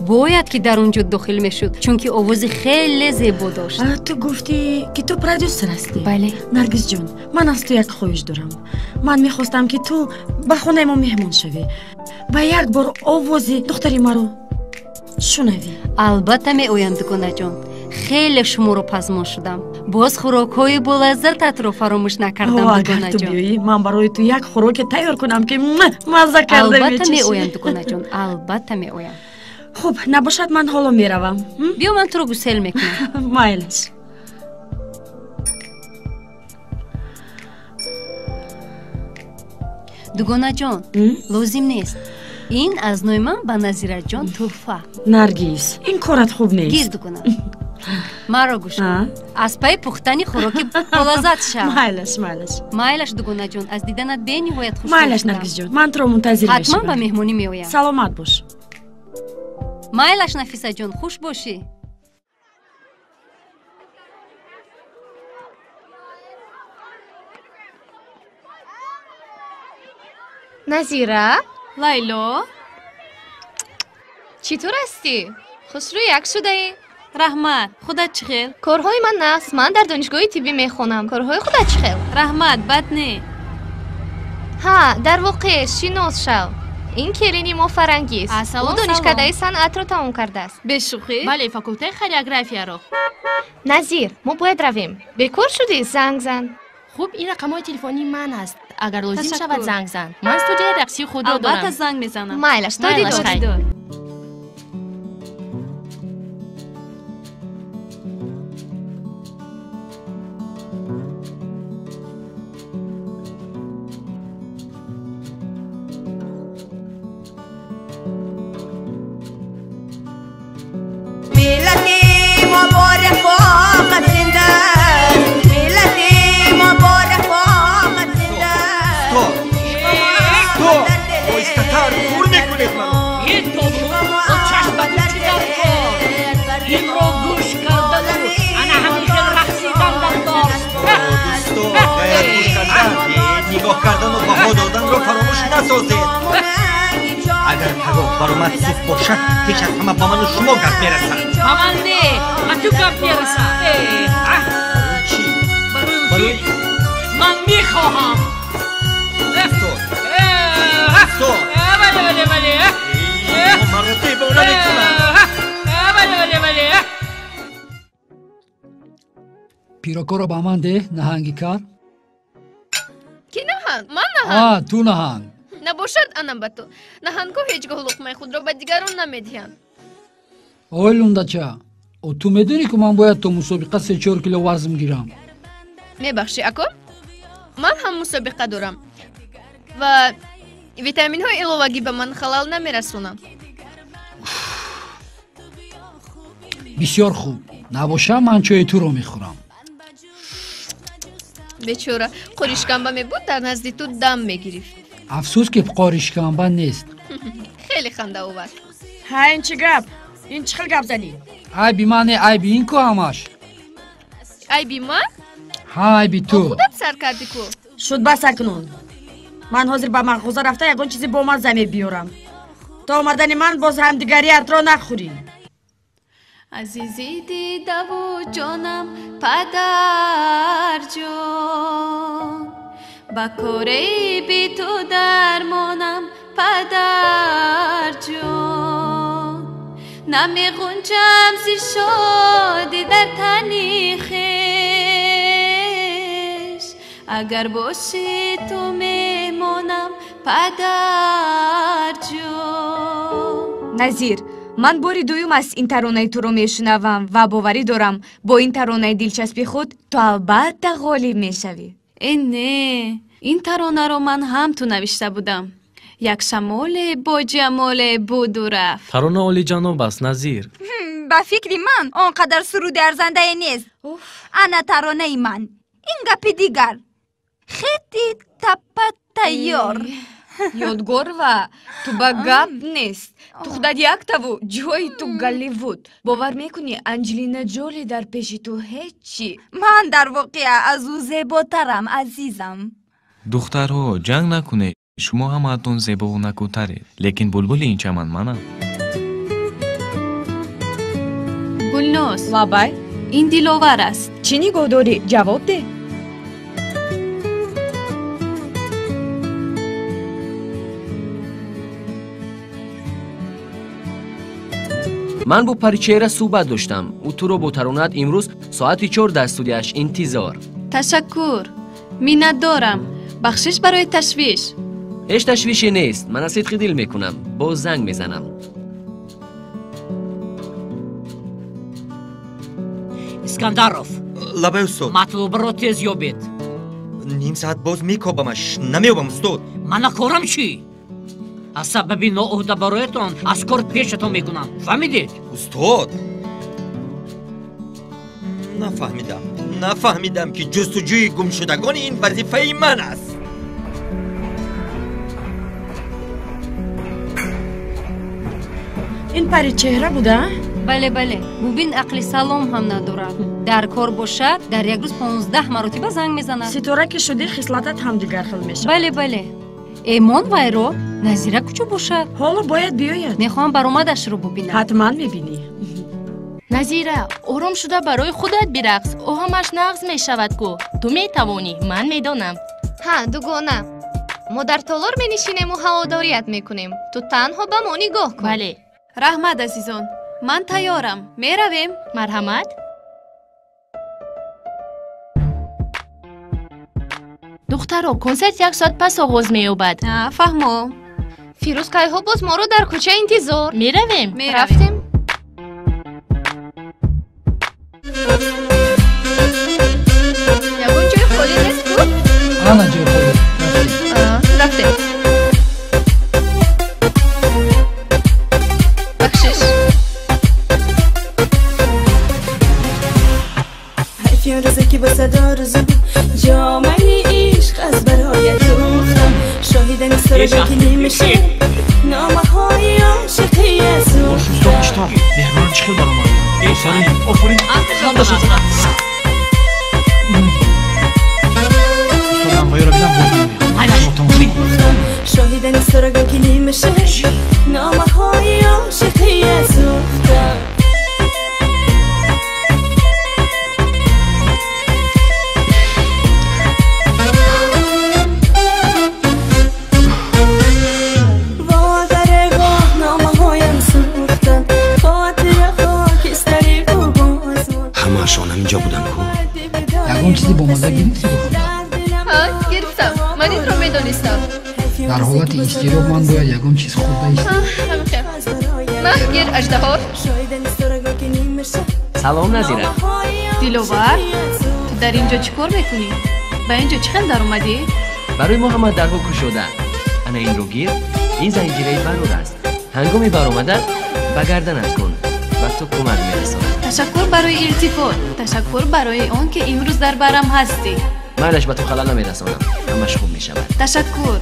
Speaker 1: Бояд ки дар он ҷо дохил мешуд, чунки овози хеле зебо дошт.
Speaker 7: Ту гуфтӣ, ки ту продюсер ҳастӣ?
Speaker 1: Бале.
Speaker 7: Наргизҷон, ман аз ту як хоҳиш дорам. Ман мехостам, ки ту ба хонаи мо меҳмон шавӣ ва як бор овози духтари маро шунавӣ.
Speaker 1: Албатта меоям, дугонаҷон. Хеле шуморо пазмон шудам. Боз хӯрокҳои болаззататро фаромӯш накардам,
Speaker 7: Агар ту
Speaker 1: дугонаҷон.
Speaker 7: биёӣ, ман барои ту як хӯроке тайёр кунам, ки мазза карда
Speaker 1: Албатта
Speaker 7: мечашӣ.
Speaker 1: меоям, дугонаҷон, албатта меоям.
Speaker 7: Хуб, набошад, ман ҳоло меравам.
Speaker 1: Биё, ман туро гусел мекунам.
Speaker 7: Майлаш.
Speaker 1: Дугонаҷон, лозим нест. Ин аз нои ман ба Назираҷон тӯҳфа.
Speaker 7: Наргиз, ин корат хуб нест.
Speaker 1: Гир, дугона, маро гӯш кун. Аз пайи пухтани хӯроки болаззат шав.
Speaker 7: Майлаш, майлаш.
Speaker 1: Майлаш, дугонаҷон, аз диданат бениҳоят хушнуд
Speaker 7: Майлаш,
Speaker 1: шудам.
Speaker 7: Наргизҷон, ман туро мунтазир
Speaker 1: Ҳатман ба
Speaker 7: мешавам.
Speaker 1: меҳмонӣ меоям.
Speaker 7: Саломат бош.
Speaker 1: Майлаш, Нафисаҷон, хуш бошӣ.
Speaker 12: Назира?
Speaker 2: Лайло?
Speaker 12: Чӣ тур ҳастӣ? Хушрӯ як шудаӣ.
Speaker 2: Раҳмат, худат чӣ хел?
Speaker 12: Корҳои ман нағз. Ман дар донишгоҳи тиббӣ мехонам. Корҳои худат чӣ хел?
Speaker 2: Раҳмат, бад не.
Speaker 12: Ҳа, дар воқеъ шинос шав.
Speaker 1: Ин келини мо Фарангиз. Ӯ донишкадаи санъатро тамом кардааст.
Speaker 13: Бешӯхӣ?
Speaker 19: Бале, факултаи хореографияро.
Speaker 1: Назир, мо бояд равем. Бекор шудӣ? Занг зан.
Speaker 19: Хуб, ин рақамҳои телефонии ман аст. Агар лозим шавад, занг зан. Ман студияи рақсии худро дорам.
Speaker 2: Албатта занг мезанам.
Speaker 1: Майлаш, то дидор.
Speaker 17: Нигоҳ кардану баҳо доданро фаромӯш насозед. Агар пагоҳ баромад суф бошад, пеш аз ҳама ба ману шумо гап мерасад.
Speaker 15: Ба ман не, ба ту гап мерасад.
Speaker 17: Чӣ?
Speaker 15: Барои ман мехоҳам.
Speaker 17: Устод, устод,
Speaker 15: бале, бале, бале.
Speaker 17: Маро девона мекунад.
Speaker 15: Бале, бале, бале.
Speaker 20: Пирокоро ба ман деҳ, наҳанги кар.
Speaker 12: Ки наҳанг? Ман наҳанг?
Speaker 20: А, ту наҳанг.
Speaker 12: Набошад, анам ба ту. Наҳангҳо ҳеҷ гоҳ луқмаи худро ба дигарон намедиҳанд.
Speaker 20: Ой, лундача, о ту медонӣ, ки ман бояд то мусобиқа 3-4 кило вазн гирам.
Speaker 12: Мебахшӣ, ако? Ман ҳам мусобиқа дорам ва витаминҳои иловагӣ ба ман халал намерасонанд.
Speaker 20: Бисёр хуб. Набошам, ман чойи туро мехӯрам.
Speaker 12: Бечора, қоришкамба мебуд, дар назди ту дам мегирифт.
Speaker 20: Афсӯс, ки қоришкамба нест.
Speaker 12: Хеле хандаовар.
Speaker 7: Ҳа, ин чӣ гап? Ин чӣ хел гап занӣ?
Speaker 20: Айби ман не, айби ин ку ҳамаш.
Speaker 12: Айби ман?
Speaker 20: Ҳа, айби ту.
Speaker 12: Худат сар кардӣ ку.
Speaker 7: Шуд, бас акнун. Ман ҳозир ба мағоза рафта ягон чизе бомазза мебиёрам. То омадани ман боз ҳамдигариятро нахӯрӣ.
Speaker 2: Азизи дидаву ҷонам, падарҷон, ба кораи би ту дармонам, падарҷон. Намеғунҷам зи шодӣ дар тани хеш, агар бошӣ ту мемонам, падарҷон.
Speaker 4: Назир, ман бори дуюм аст ин таронаи туро мешунавам ва боварӣ дорам, бо ин таронаи дилчаспи худ ту албатта ғолиб мешавӣ.
Speaker 2: Э не, ин таронаро ман ҳам ту навишта будам. Як шамоле бо ҷамоле буду рафт.
Speaker 16: Тарона олиҷаноб аст, Назир.
Speaker 5: Ба фикри ман он қадар суруди арзандае нест. Ана таронаи ман. Ин гапи дигар. Хети тапа тайёр.
Speaker 4: Ёдгорова, ту ба гап нест. Ту худат яктаву ҷои ту Голливуд. Бовар мекунӣ, Анҷелина Ҷоли дар пеши ту ҳеҷ чӣ.
Speaker 5: Ман дар воқеа аз ӯ зеботарам, азизам.
Speaker 6: Духтарҳо, ҷанг накунед. Шумо ҳамаатон зебову накӯтаред, лекин булбули ин чаман манам.
Speaker 2: Гулноз.
Speaker 4: Лабай.
Speaker 2: Ин диловар аст.
Speaker 4: Чӣ нигоҳ дорӣ? Ҷавоб деҳ.
Speaker 10: Ман бо Паричеҳра суҳбат доштам. Ӯ туро бо таронаат имрӯз соати 4 дар студияш интизор.
Speaker 2: Ташаккур, миннатдорам. Бахшиш барои ташвиш.
Speaker 10: Ҳеҷ ташвише нест. Ман аз сидқи дил мекунам. Боз занг мезанам.
Speaker 15: Искандаров.
Speaker 17: Лабай, устод.
Speaker 15: Матлубаро тез ёбед.
Speaker 17: Ним соат боз мекобамаш, намеёбам, устод.
Speaker 15: Мана корам чӣ? Аз сабаби ноуҳдабароятон аз кор пешатон мекунам. Фаҳмидед?
Speaker 17: Устод, нафаҳмидам, нафаҳмидам, ки ҷустуҷӯи гумшудагони ин вазифаи ман аст.
Speaker 7: Ин паричеҳра буда?
Speaker 21: Бале, бале. Бубин, ақли салом ҳам надорад. Дар кор бошад, дар як рӯз 15 маротиба занг мезанад.
Speaker 7: Ситора ки шудӣ, хислатат ҳам дигар хел мешавад.
Speaker 21: Бале, бале. Эмон вайро Назира куҷо бошад?
Speaker 7: Ҳоло бояд биёяд.
Speaker 21: Мехоҳам баромадашро бубинам.
Speaker 7: Ҳатман мебинӣ.
Speaker 19: Назира, ором шуда барои худат бирақс. Ӯ ҳамаш нағз мешавад ку. Ту метавонӣ, ман медонам.
Speaker 1: Ҳа, дугона. Мо дар толор менишинему ҳаводорият мекунем. Ту танҳо ба мо нигоҳ кун.
Speaker 19: Бале.
Speaker 2: Раҳмат, азизон. Ман тайёрам. Меравем.
Speaker 19: Марҳамат. Духтаро, консерт як соат пас оғоз меёбад.
Speaker 2: Фаҳмо.
Speaker 1: Фирӯз кайҳо боз моро дар кӯча интизор.
Speaker 19: Меравем.
Speaker 1: Рафтем. Ягон ҷои холӣ нест ку?
Speaker 20: Ана ҷои холӣ.
Speaker 1: Рафтем. Бахшиш.
Speaker 11: ҳайфи он рӯзе ки бо садо рӯзу ҷомаи ишқ аз бароят дӯхтам, шоҳидани суруде ки нимашаб номаҳои ошиқӣ сӯхтам.
Speaker 8: Меҳрон чӣ хел баромад? Офарин, офарин. Устодам вайро бинам боз меоям.
Speaker 11: Шоҳидани суруде ки нимашаб номаҳои ошиқӣ сӯхтам.
Speaker 17: Ҳамаашон ҳаминҷо буданд ку?
Speaker 20: Ягон чизи бомазза гирифтӣ бо худат?
Speaker 12: Ҳа, гирифтам. Ман инро медонистам.
Speaker 20: Дар ҳолати изтироб ман бояд ягон чиз хӯрда истам.
Speaker 12: Ман гир аждаҳор.
Speaker 10: Салом, Назира.
Speaker 2: Диловар, ту дар ин ҷо чӣ кор мекунӣ? Ба ин ҷо чӣ хел даромадӣ?
Speaker 10: Барои мо ҳама дарҳо кушода. Ана инро гир, ин занҷираи барор аст. Ҳангоми баромадан ба гарданат кун, ба ту кӯмак мерасонад.
Speaker 2: Ташаккур барои илтифот. Ташаккур барои он ки имрӯз дар барам ҳастӣ.
Speaker 10: Майлаш, ба ту халал намерасонам. Ҳамаш хуб мешавад.
Speaker 2: Ташаккур.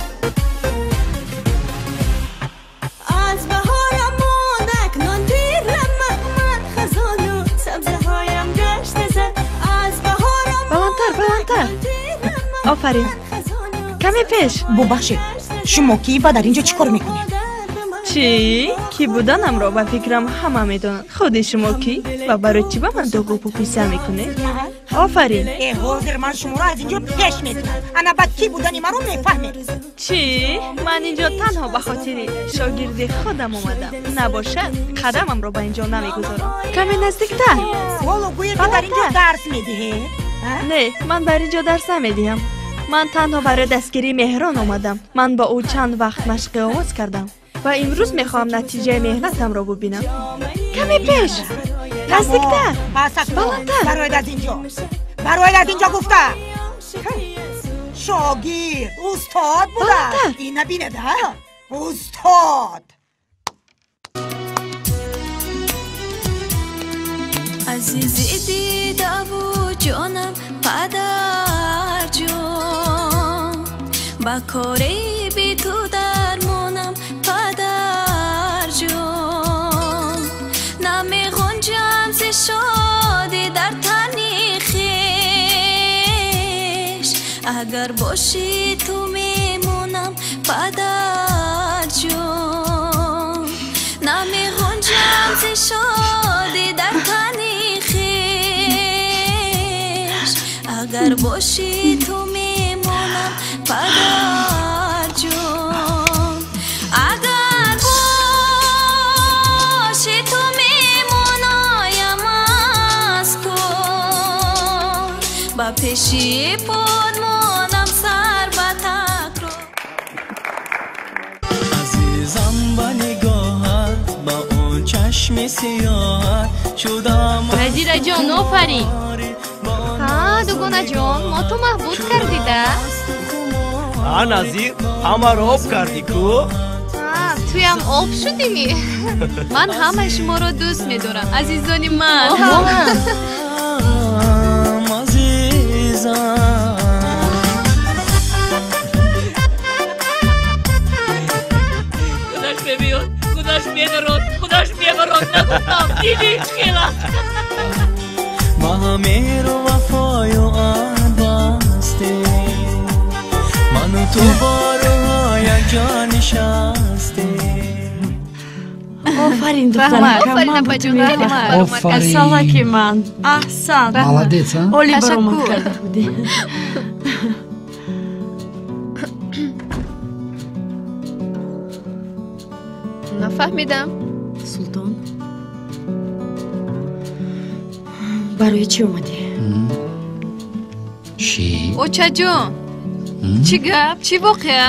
Speaker 11: Аз баҳорам мондакнон тирам махмад хазону сабзаҳоям гашта зад. Аз баҳорам
Speaker 18: баландтар, баландтар. Офарин. Каме пеш.
Speaker 14: Бубахшед, шумо ки ва дар ин ҷо чӣ кор мекунед?
Speaker 18: Чӣ? Кӣ буданамро ба фикрам ҳама медонанд. Худи шумо кӣ ва барои чӣ ба ман дуғу пӯписа мекунед? Офарин.
Speaker 14: Э, ҳозир ман шуморо аз ин ҷо пеш мекунам. Ана баъд кӣ будани маро мефаҳмед.
Speaker 18: Чӣ? Ман ин ҷо танҳо ба хотири шогирди худам омадам. Набошад, қадамамро ба ин ҷо намегузорам. Каме наздиктар.
Speaker 14: Ҳоло гӯед ки дар ин ҷо дарс медиҳед?
Speaker 18: Не, ман бар ин ҷо дарс намедиҳам. Ман танҳо барои дастгирии Меҳрон омадам. Ман бо ӯ чанд вақт машқи овоз кардам ва имрӯз мехоҳам натиҷаи меҳнатамро бубинам. Каме пеш, наздиктар, баландтар.
Speaker 14: Бароед аз ин ҷо, бароед аз ин ҷо гуфта. Шогирд устод буда. Ина бинед, ҳа, устод.
Speaker 2: Азизи дидаву ҷонам, падарҷон, ба кори би ту дармонам, падарҷон. Намеғунҷам зи шодӣ дар тани хеш, агар бошӣ ту мемонам, падарҷон. Намеғунҷам зи шодӣ дар тани хеш, агар бошӣ ту мемонам, падарҷон. Агар бошӣ ту мемонаям аз кор, ба пеши под монам сар ба такрор.
Speaker 3: Азизам, ба нигоҳат, ба он чашми сиёҳат шудам.
Speaker 19: Назираҷон, офарин.
Speaker 1: Ҳа, дугонаҷон, мо ту маҳбуд кардида.
Speaker 9: Ҳа, Назир, ҳамаро об кардӣ ку?
Speaker 1: Туям об шудими?
Speaker 2: Ман ҳамаи шуморо дӯст медорам, азизони ман.
Speaker 3: Азизам.
Speaker 15: Худаш мебиёд, худаш мебарод, худаш мебарод. Нагуфтам, дидӣ чӣ хел аст?
Speaker 3: Ба ҳамеру вафою аҳд бастем, ману ту бо рӯҳо якҷо нишастем.
Speaker 7: Офарин, духтаракам, ман ба ту мефахрам.
Speaker 20: Офарин.
Speaker 7: Салаки ман. Аҳсан.
Speaker 20: Молодец, а?
Speaker 7: Олӣ баромад карда будӣ.
Speaker 12: Нафаҳмидам.
Speaker 7: Султон, барои чӣ омадӣ?
Speaker 20: Чӣ?
Speaker 2: Очаҷон, чӣ гап, чӣ воқеа?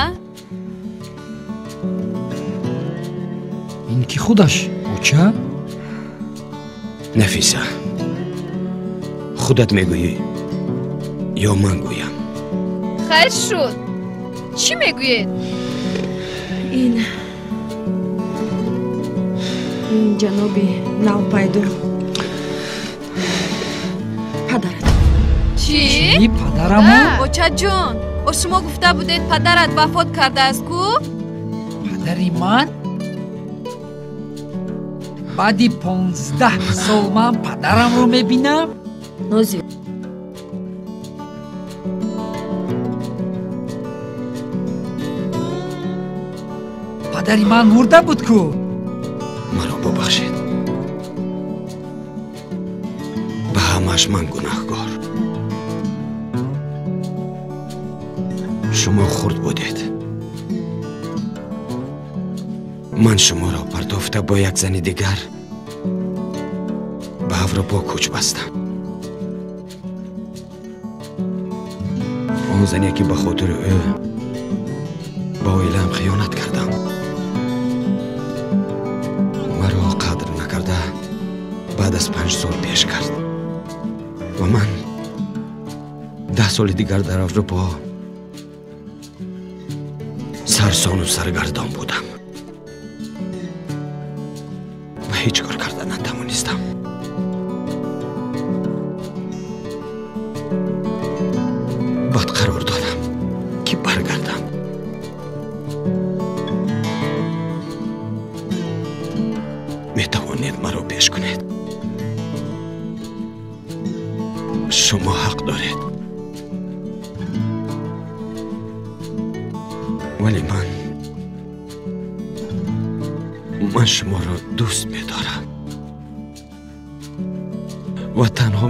Speaker 20: Ин ки худаш, оча?
Speaker 13: Нафиса, худат мегӯӣ ё ман гӯям?
Speaker 12: Хайр шуд. Чӣ мегӯед?
Speaker 7: Ин ҷаноби навпайдо падарат.
Speaker 2: Чӣ?
Speaker 20: Чӣ? Падарамо?
Speaker 2: Очаҷон, о шумо гуфта будед падарат вафот кардааст ку?
Speaker 20: Падари ман? Баъди 15 сол ман падарамро мебинам?
Speaker 7: Нозир,
Speaker 20: падари ман мурда буд ку?
Speaker 13: Маро бубахшед, ба ҳамааш ман гунаҳкор. Шумо хурд будед. Ман шуморо партофта бо як зани дигар ба Аврупо кӯч бастам. Он зане ки ба хотири ӯ ба оилаам хиёнат кардам, маро қадр накарда баъд аз 5 сол пеш кард ва ман 10 соли дигар дар Аврупо сарсону саргардон будам ва ҳеҷ кор карда натавонистам. Баъд қарор додам ки баргардам. Метавонед маро пеш кунед. Шумо ҳақ доред. Вале ман шуморо дӯст медорам ва танҳо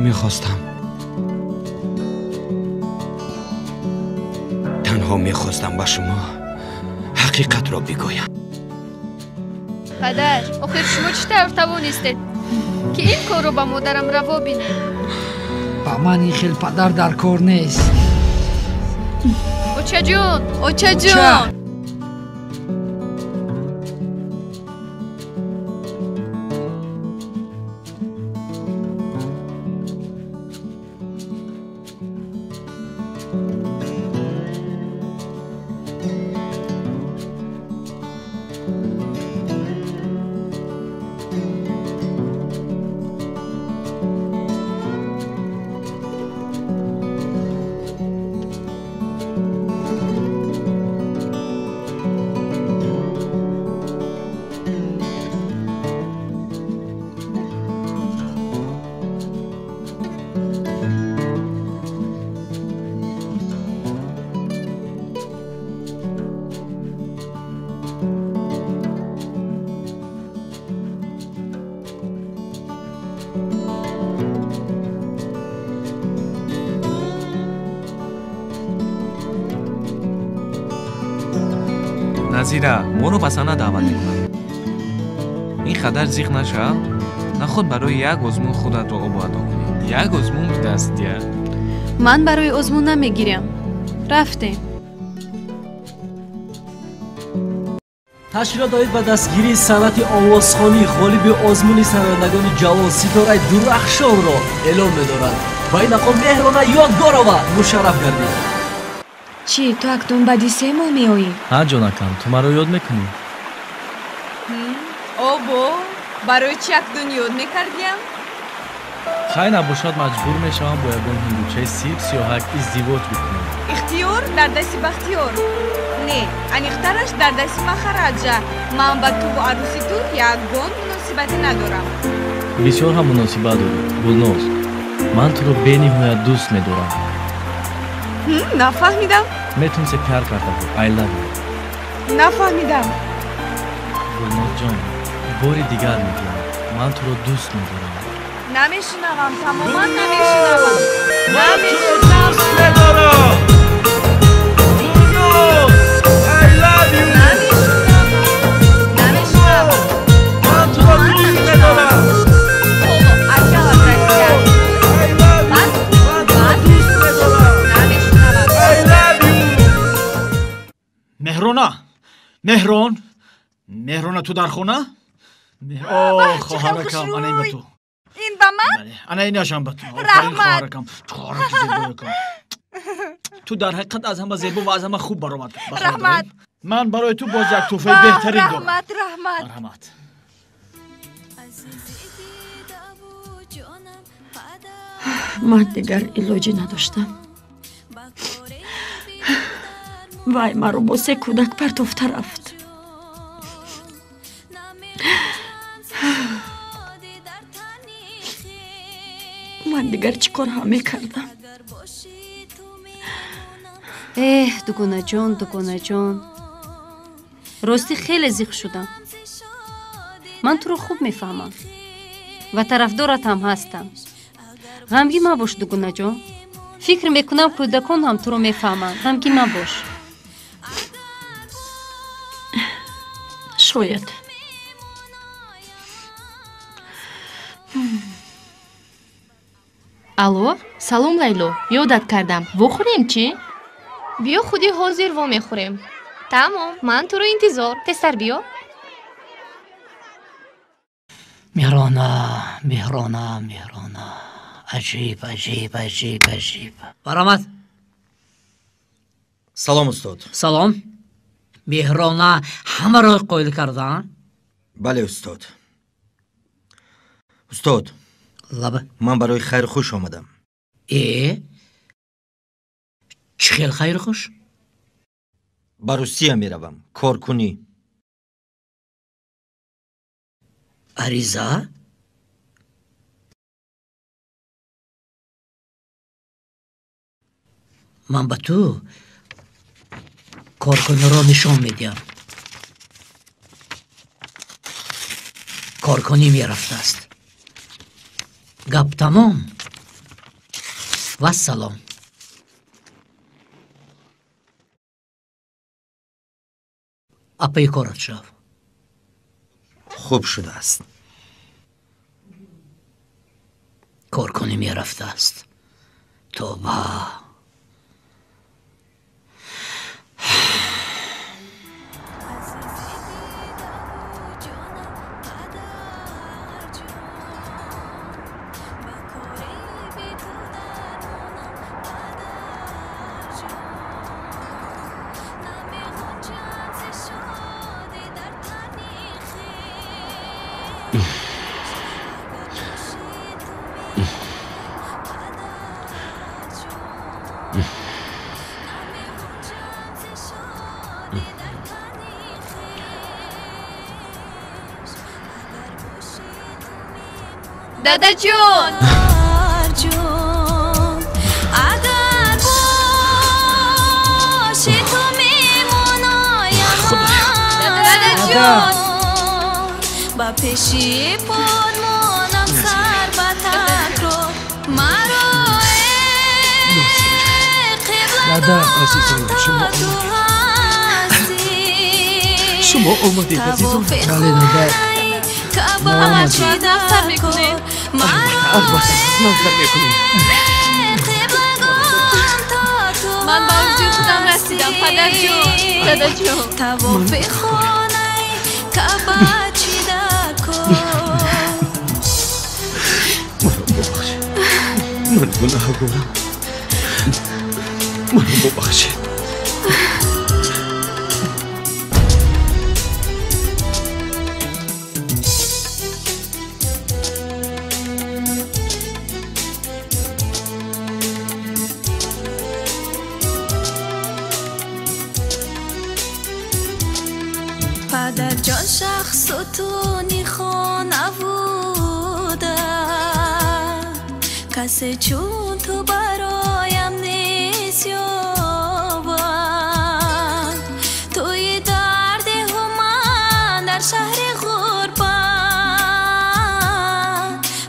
Speaker 13: мехостам ба шумо ҳақиқатро бигӯям.
Speaker 12: Падар, охир шумо чӣ тавр тавонистед ки ин корро ба модарам раво бинед?
Speaker 20: Ба ман ин хел падар дар кор нест.
Speaker 12: Очаҷон,
Speaker 2: очаҷон!
Speaker 6: Назира, моро ба саҳна даъват мекунад. Ин қадар зиқ нашав, наход барои як озмун худатро обу адо кунӣ. Як озмун будааст, дия.
Speaker 2: Ман барои озмун намегирям. Рафтем.
Speaker 22: Ташкилот оид ба дастгирии санъати овозхонӣ ғолиби озмуни сарояндагони ҷавон Ситораи Дурахшонро эълон медорад. Ба ин мақом Меҳрона Ёдгорова мушарраф гардид.
Speaker 4: Чӣ, ту акнун баъди 3 моҳ меоӣ?
Speaker 16: Ҳа, ҷонакам, ту маро ёд мекунӣ?
Speaker 5: Обо, барои чӣ акнун ёд мекардиям?
Speaker 16: Хай набошад, маҷбур мешавам бо ягон ҳиндучаи сирб сиёҳак издивоҷ бикунам.
Speaker 5: Ихтиёр дар дасти Бахтиёр. Не, аниқтараш дар дасти Махараҷа. Ман ба туву арӯси ту ягон муносибате надорам.
Speaker 16: Бисёр ҳам муносибат дорӣ, Гулноз. Ман туро бениҳоят дӯст медорам.
Speaker 5: Нафаҳмидам.
Speaker 16: Метунсе пиар карда буд. I love you.
Speaker 5: Нафаҳмидам.
Speaker 16: Гулнозҷон, бори дигар мегӯям, ман туро дӯст медорам.
Speaker 5: Намешунавам, тамоман намешунавам.
Speaker 3: Ман туро дӯст медорам. Гулноз, I love you.
Speaker 5: Намешунавам.
Speaker 8: Меҳрона, Меҳрон, Меҳрона, ту дар хона? О, хоҳаракам, ана ин ба ту.
Speaker 5: Ин ба ман?
Speaker 8: Ана инашам ба ту. Офарин, хоҳаракам. Хоҳараки зебоякам. Ту дар ҳақиқат аз ҳама зебо ва аз ҳама хуб баромад.
Speaker 5: Раҳмат.
Speaker 8: Ман барои ту боз як тӯҳфаи беҳтарин дорам.
Speaker 5: Раҳмат, раҳмат.
Speaker 8: Марҳамат.
Speaker 7: Ман дигар илоҷӣ надоштам. Вай маро бо се кӯдак партофта рафт. Ман дигар чӣ кор ҳам мекардам?
Speaker 21: Эҳ, дугонаҷон, дугонаҷон, ростӣ хеле зиқ шудам. Ман туро хуб мефаҳмам ва тарафдорат ҳам ҳастам. Ғамгин мабош, дугонаҷон. Фикр мекунам, кӯдакон ҳам туро мефаҳманд. Ғамгин мабош.
Speaker 7: Шояд.
Speaker 19: Алло, салом, Лайло, ёдат кардам. Вохӯрем чӣ?
Speaker 1: Биё, худи ҳозир вомехӯрем. Тамом, ман туро интизор. Тезтар биё.
Speaker 15: Меҳрона, Меҳрона, Меҳрона, аҷиб, аҷиб, аҷиб, аҷиб. Баромад.
Speaker 17: Салом, устод.
Speaker 15: Салом. Меҳрона ҳамаро қоил кардан?
Speaker 17: Бале, устод. Устод,
Speaker 15: лаба,
Speaker 17: ман барои хайру хуш омадам.
Speaker 15: Э, чӣ хел хайру хуш?
Speaker 17: Ба Русия меравам, коркунӣ.
Speaker 15: Ариза? Ман ба ту коркуниро нишон медиҳам. Коркунӣ мерафтааст. Гап тамом. Вассалом. Апаи корат шав.
Speaker 17: Хуб шудааст.
Speaker 15: Коркунӣ мерафтааст. Тоба.
Speaker 12: Дадаҷон,
Speaker 11: агар боши ту мемонаям.
Speaker 12: Дадаҷон,
Speaker 11: ба пеши подмонам сар ба такрор. Маро
Speaker 20: Дада, азизон, шумо
Speaker 11: ту ҳастӣ.
Speaker 20: Шумо омадед, азизон. Бале, дада.
Speaker 11: Нафтар
Speaker 12: мекунед?
Speaker 20: Албатта, нафтар мекунем.
Speaker 12: Ман ба орзуи худам расидам, падарҷон, дадаҷон.
Speaker 11: Тавофи хонаи Каъба чида кун.
Speaker 13: Маро бубахшед, ман гунаҳгорам, маро бубахшед.
Speaker 11: Падарҷон, шахсу туни хона буда, касе чун ту бароям нест ёбад. Туи дардиҳу ман дар шаҳри ғурбат,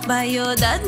Speaker 11: ба ёдат